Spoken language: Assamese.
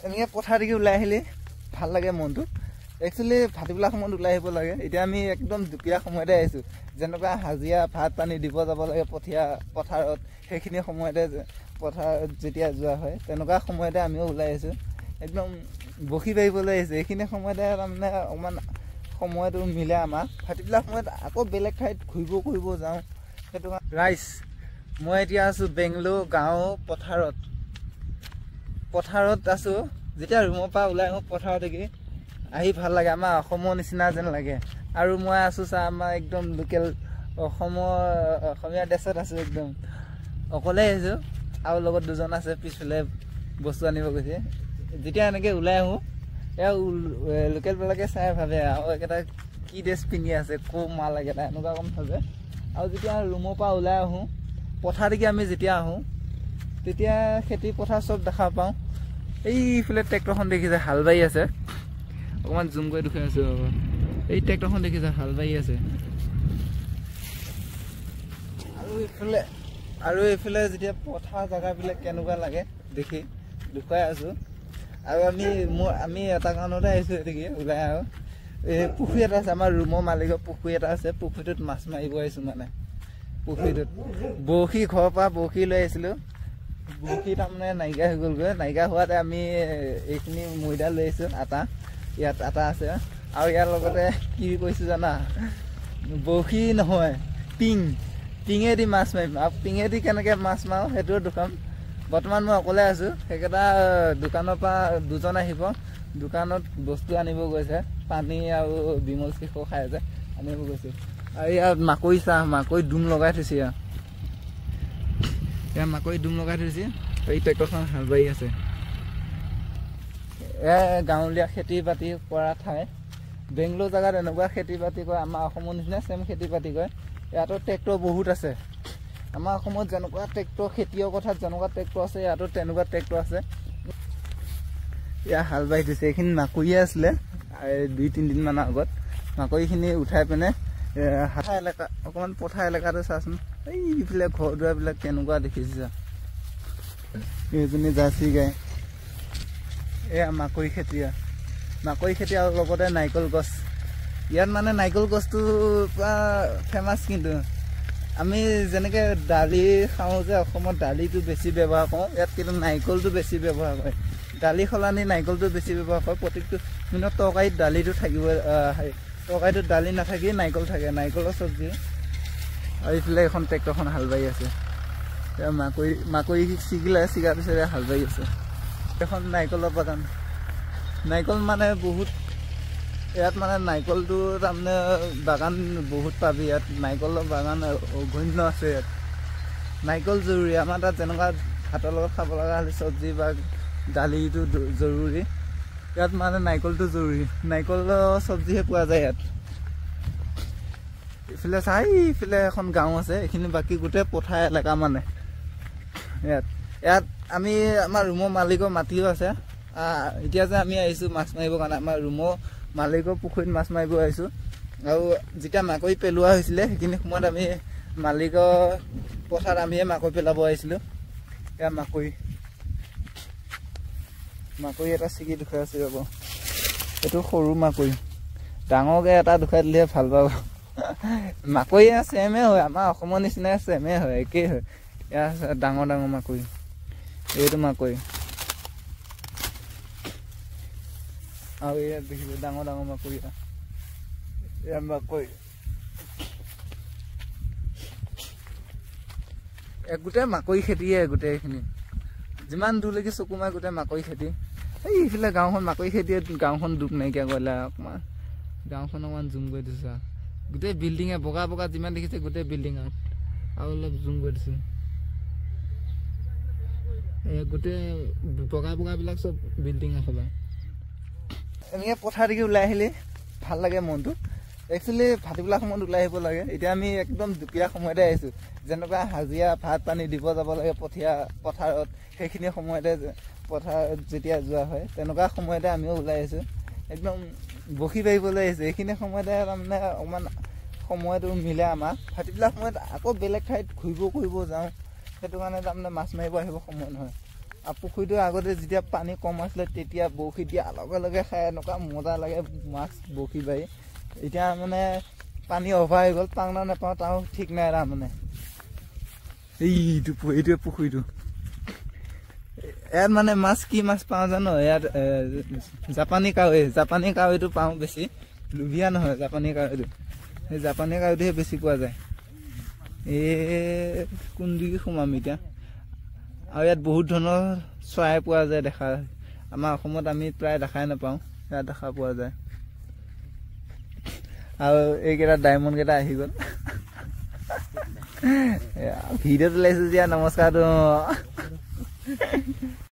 এনেকৈ পথাৰ দেখি ওলাই আহিলে ভাল লাগে মনটো। একচুৱেলি ভাটিবেলা সময়ত ওলাই আহিব লাগে। এতিয়া আমি একদম দুপৰীয়া সময়তে আহিছোঁ। যেনেকুৱা হাজিৰা ভাত পানী দিব যাব লাগে পঠীয়া পথাৰত, সেইখিনি সময়তে পথাৰত যেতিয়া যোৱা হয় তেনেকুৱা সময়তে আমিও ওলাই আহিছোঁ। একদম বসি পাৰিবলৈ আহিছোঁ। এইখিনি সময়তে তাৰমানে অকণমান সময়টো মিলে আমাৰ। ভাটিবেলা সময়ত আকৌ বেলেগ ঠাইত ঘূৰিব কৰিব যাওঁ। সেইটো ৰাইজ, মই এতিয়া আছোঁ বেংগলোৰ গাঁও পথাৰত। পথাৰত আছোঁ। যেতিয়া ৰুমৰ পৰা ওলাই আহোঁ পথাৰত দেখি আহি ভাল লাগে, আমাৰ অসমৰ নিচিনা যেন লাগে। আৰু মই আছোঁ চা, আমাৰ একদম লোকেল অসমৰ অসমীয়া ড্ৰেছত আছোঁ, একদম অকলে আহিছোঁ। আৰু লগত দুজন আছে পিছফালে বস্তু আনিব গৈছে। যেতিয়া এনেকৈ ওলাই আহোঁ, এয়া লোকেলবিলাকে চাই ভাবে আৰু একেটা কি ড্ৰেছ পিন্ধি আছে, ক'ৰ মাল একেটা, এনেকুৱা কম ভাবে। আৰু যেতিয়া ৰুমৰ পৰা ওলাই আহোঁ পথাৰ দেখি আমি যেতিয়া আহোঁ তেতিয়া খেতি পথাৰ চব দেখা পাওঁ। এইফালে ট্ৰেক্টৰখন দেখিছে হাল বাৰী আছে, অকণমান জুম কৰি দেখুৱাই আছোঁ। এই ট্ৰেক্টৰখন দেখিছে হাল বাৰী আছে। আৰু এইফালে যেতিয়া পথাৰ জেগাবিলাক কেনেকুৱা লাগে দেখি দেখুৱাই আছোঁ। আৰু আমি এটা কাৰণতে আহিছোঁ এদিকে ওলাই। আৰু এই পুখুৰী এটা আছে, আমাৰ ৰুমৰ মালিকৰ পুখুৰী এটা আছে, পুখুৰীটোত মাছ মাৰিব আহিছোঁ। মানে পুখুৰীটোত বৰশী, ঘৰৰ পৰা বৰশী লৈ আহিছিলোঁ। বৰশী তাৰমানে নাইকিয়া হৈ গ'লগৈ। নাইকিয়া হোৱাতে আমি এইখিনি ময়দা লৈ আহিছোঁ, আটা, ইয়াত আটা আছে। আৰু ইয়াৰ লগতে কি কৰিছোঁ জানা, বৰশী নহয় টিং, টিঙেদি মাছ মাৰিম। আৰু টিঙেদি কেনেকৈ মাছ মাৰোঁ সেইটোও দেখুৱাম। বৰ্তমান মই অকলে আছোঁ। সেইকেইটা দোকানৰ পৰা দুজন আহিব, দোকানত বস্তু আনিব গৈছে, পানী আৰু বিমল শিখৰ খাই আছে, আনিব গৈছে। আৰু ইয়াত মাকৈ চাহ, মাকৈ ডুম লগাই থৈছে। ইয়াত মাকৈ ডুম লগাই থৈছে। এই ট্ৰেক্টৰখন হাল বাৰী আছে। এয়া গাঁৱলীয়া খেতি বাতি কৰা ঠাই। বেংগলোৰ জেগাত এনেকুৱা খেতি বাতি কৰে, আমাৰ অসমৰ নিচিনা ছেম খেতি বাতি কৰে। ইয়াতো ট্ৰেক্টৰ বহুত আছে। আমাৰ অসমত যেনেকুৱা ট্ৰেক্টৰ, খেতিয়ৰ কথাত যেনেকুৱা ট্ৰেক্টৰ আছে, ইয়াতো তেনেকুৱা ট্ৰেক্টৰ আছে। ইয়াত হাল বাই থৈছে। এইখিনি মাকৈয়ে আছিলে 2-3 দিনমানৰ আগত। মাকৈখিনি উঠাই পিনে পথাৰ এলেকা, অকণমান পথাৰ এলেকাটো চাচোন। এইফালে ঘৰ দুৱাৰবিলাক কেনেকুৱা দেখিছে। এইজনী জাৰ্চি গাই। এয়া মাকৈ খেতি, মাকৈ খেতি আৰু লগতে নাৰিকল গছ। ইয়াত মানে নাৰিকল গছটো পূৰা ফেমাছ। কিন্তু আমি যেনেকৈ দালি খাওঁ যে অসমত দালিটো বেছি ব্যৱহাৰ কৰোঁ, ইয়াত কিন্তু নাৰিকলটো বেছি ব্যৱহাৰ কৰে। দালি সলনি নাৰিকলটো বেছি ব্যৱহাৰ কৰে। প্ৰত্যেকটো কিন্তু তৰকাৰীত দালিটো থাকিব, তৰকাৰীটোত দালি নাথাকি নাৰিকল থাকে, নাৰিকলৰ চব্জি। আৰু এইফালে এখন ট্ৰেক্টৰখন হাল বাৰী আছে। মাকৈ ছিগিলে, ছিগাৰ পিছতে হাল বাৰী আছে। এখন নাৰিকলৰ বাগান। নাৰিকল মানে বহুত ইয়াত, মানে নাৰিকলটো তাৰমানে বাগান বহুত পাবি ইয়াত। নাৰিকলৰ বাগান অগণ্য আছে ইয়াত। নাৰিকল জৰুৰী। আমাৰ তাত যেনেকুৱা ভাতৰ লগত খাব লগা হ'লে চব্জি বা দালিটো জৰুৰী, ইয়াত মানে নাৰিকলটো জৰুৰী। নাৰিকলৰ চব্জিহে পোৱা যায় ইয়াত। ইফালে চাই, ইফালে এখন গাঁও আছে। এইখিনি বাকী গোটেই পথাৰ এলেকা। মানে ইয়াত ইয়াত আমি আমাৰ ৰুমৰ মালিকৰ মাটিও আছে। এতিয়া যে আমি আহিছোঁ মাছ মাৰিবৰ কাৰণে, আমাৰ ৰুমৰ মালিকৰ পুখুৰীত মাছ মাৰিব আহিছোঁ। আৰু যেতিয়া মাকৈ পেলোৱা হৈছিলে সেইখিনি সময়ত আমি মালিকৰ পথাৰত আমিয়ে মাকৈ পেলাব আহিছিলোঁ। এয়া মাকৈ, মাকৈ এটা ছিগি দেখুৱাই আছোঁ, ৰ'ব। এইটো সৰু মাকৈ, ডাঙৰকৈ এটা দেখুৱাই দিলেহে ভাল পাব। মাকৈ ছেমে হয়, আমাৰ অসমৰ নিচিনাই ছেমে হয়, একেই হয়। এয়া ডাঙৰ ডাঙৰ মাকৈ, এইটো মাকৈ। আৰু ইয়াত দেখিছোঁ ডাঙৰ ডাঙৰ মাকৈ, এয়া মাকৈ। গোটেই মাকৈ খেতিয়ে গোটেইখিনি, যিমান দূৰলৈকে চকু মাৰে গোটেই মাকৈ খেতি। এই এইফালে গাঁওখন মাকৈ খেতিয়ে গাঁওখন ডুব নাইকিয়া কৰিলে। অকণমান গাঁওখন অকণমান জুম কৰি দিছোঁ। গোটেই বিল্ডিঙে বগা বগা যিমান দেখিছে গোটেই বিল্ডিং। আৰু অলপ জুম কৰি দিছোঁ। গোটেই বগা বগাবিলাক চব বিল্ডিং এসোপা। এনেকৈ পথাৰ দেখি ওলাই আহিলে ভাল লাগে মনটো। একচুৱেলি ভাটিবেলা সময়ত ওলাই আহিব লাগে। এতিয়া আমি একদম দুপৰীয়া সময়তে আহিছোঁ। যেনেকুৱা হাজিৰা ভাত পানী দিব যাব লাগে পঠীয়া পথাৰত, সেইখিনি সময়তে পথাৰত যেতিয়া যোৱা হয় তেনেকুৱা সময়তে আমিও ওলাই আহিছোঁ। একদম বসি পাৰিবলৈ আহিছোঁ। এইখিনি সময়তে তাৰমানে অকণমান সময়টো মিলে আমাৰ। ভাটিবেলা সময়ত আকৌ বেলেগ ঠাইত ঘূৰিব কৰিব যাওঁ, সেইটো কাৰণে তাৰমানে মাছ মাৰিব আহিব সময় নহয়। আৰু পুখুৰীটো আগতে যেতিয়া পানী কম আছিলে তেতিয়া বৰশী দিয়াৰ লগে লগে খাই এনেকুৱা মজা লাগে মাছ বৰশী বাই। এতিয়া মানে পানী অভাৰ হৈ গ'ল, পাওঁ না নাপাওঁ তাও ঠিক নাই তাৰমানে। এইটো এইটোৱে পুখুৰীটো। ইয়াত মানে মাছ কি মাছ পাওঁ জানো? ইয়াত জাপানী কাৱৈ, জাপানী কাৱৈটো পাওঁ বেছি, লুভীয়া নহয় জাপানী কাৱৈটো, সেই জাপানী কাৱৈটোহে বেছি পোৱা যায়। এই কোন দিশে সোমাম এতিয়া? আৰু ইয়াত বহুত ধৰণৰ চৰাই পোৱা যায় দেখা, আমাৰ অসমত আমি প্ৰায় দেখাই নাপাওঁ, ইয়াত দেখা পোৱা যায়। আৰু এইকেইটা ডায়মণ্ড কেইটা আহি গ'ল। ভিডিঅ'ত ওলাইছো যেতিয়া নমস্কাৰটো।